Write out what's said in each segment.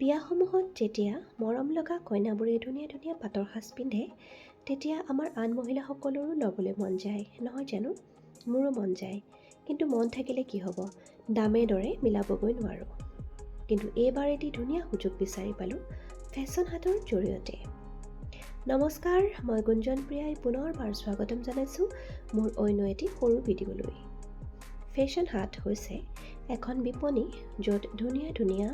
বিয়াসমূহত যেতিয়া মৰম লগা কইনাবোৰে ধুনীয়া ধুনীয়া পাটৰ সাজ পিন্ধে, তেতিয়া আমাৰ আন মহিলাসকলৰো ল'বলৈ মন যায়, নহয় জানো? মোৰো মন যায়, কিন্তু মন থাকিলে কি হ'ব, দামে দৰে মিলাবগৈ নোৱাৰোঁ। কিন্তু এইবাৰ এটি ধুনীয়া সুযোগ বিচাৰি পালোঁ ফেশ্বন হাটৰ জৰিয়তে। নমস্কাৰ, মই গুঞ্জন প্ৰিয়াই পুনৰবাৰ স্বাগতম জনাইছোঁ মোৰ অন্য এটি সৰু ভিডিঅ'লৈ। ফেশ্বন হাট হৈছে এখন বিপণী, য'ত ধুনীয়া ধুনীয়া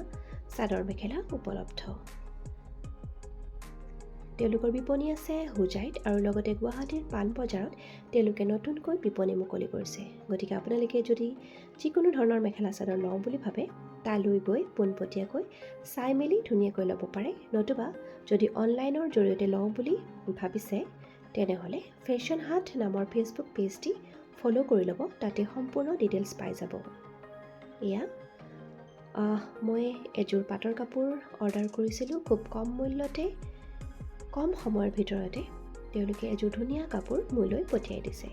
চাদৰ মেখেলা উপলব্ধ। তেওঁলোকৰ বিপণী আছে হোজাইত আৰু লগতে গুৱাহাটীৰ পাণবজাৰত তেওঁলোকে নতুনকৈ বিপণী মুকলি কৰিছে। গতিকে আপোনালোকে যদি যিকোনো ধৰণৰ মেখেলা চাদৰ লওঁ বুলি ভাবে, তালৈ গৈ পোনপটীয়াকৈ চাই মেলি ধুনীয়াকৈ ল'ব পাৰে। নতুবা যদি অনলাইনৰ জৰিয়তে লওঁ বুলি ভাবিছে, তেনেহ'লে ফেশ্বন হাট নামৰ ফেচবুক পেজটি ফ'ল' কৰি ল'ব, তাতে সম্পূৰ্ণ ডিটেইলছ পাই যাব। এয়া মই এযোৰ পাটৰ কাপোৰ অৰ্ডাৰ কৰিছিলোঁ। খুব কম মূল্যতে, কম সময়ৰ ভিতৰতে তেওঁলোকে এযোৰ ধুনীয়া কাপোৰ মোলৈ পঠিয়াই দিছে।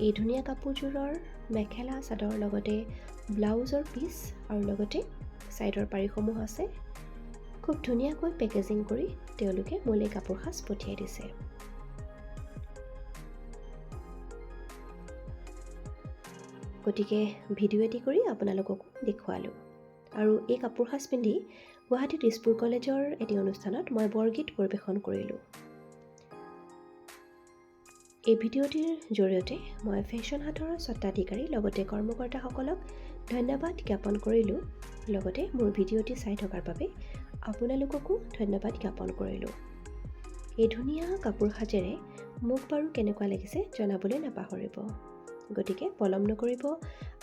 এই ধুনীয়া কাপোৰযোৰৰ মেখেলা চাদৰ, লগতে ব্লাউজৰ পিচ আৰু লগতে ছাইডৰ পাৰিসমূহ আছে। খুব ধুনীয়াকৈ পেকেজিং কৰি তেওঁলোকে মোলৈ কাপোৰ সাজ পঠিয়াই দিছে। গতিকে ভিডিঅ' এটি কৰি আপোনালোককো দেখুৱালোঁ। আৰু এই কাপোৰ সাজ পিন্ধি গুৱাহাটী দিছপুৰ কলেজৰ এটি অনুষ্ঠানত মই বৰগীত পৰিৱেশন কৰিলোঁ। এই ভিডিঅ'টিৰ জৰিয়তে মই ফেশ্বন হাটৰ স্বত্বাধিকাৰী লগতে কৰ্মকৰ্তাসকলক ধন্যবাদ জ্ঞাপন কৰিলোঁ। লগতে মোৰ ভিডিঅ'টি চাই থকাৰ বাবে আপোনালোককো ধন্যবাদ জ্ঞাপন কৰিলোঁ। এই ধুনীয়া কাপোৰ সাজেৰে মোক বাৰু কেনেকুৱা লাগিছে জনাবলৈ নাপাহৰিব। গতিকে পলম নকৰিব,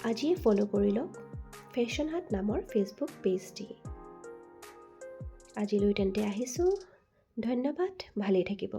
আজিয়ে ফ'ল' কৰি লওক ফেশ্বন হাট নামৰ ফেচবুক পেজটি। আজিলৈ তেন্তে আহিছোঁ। ধন্যবাদ, ভালেই থাকিব।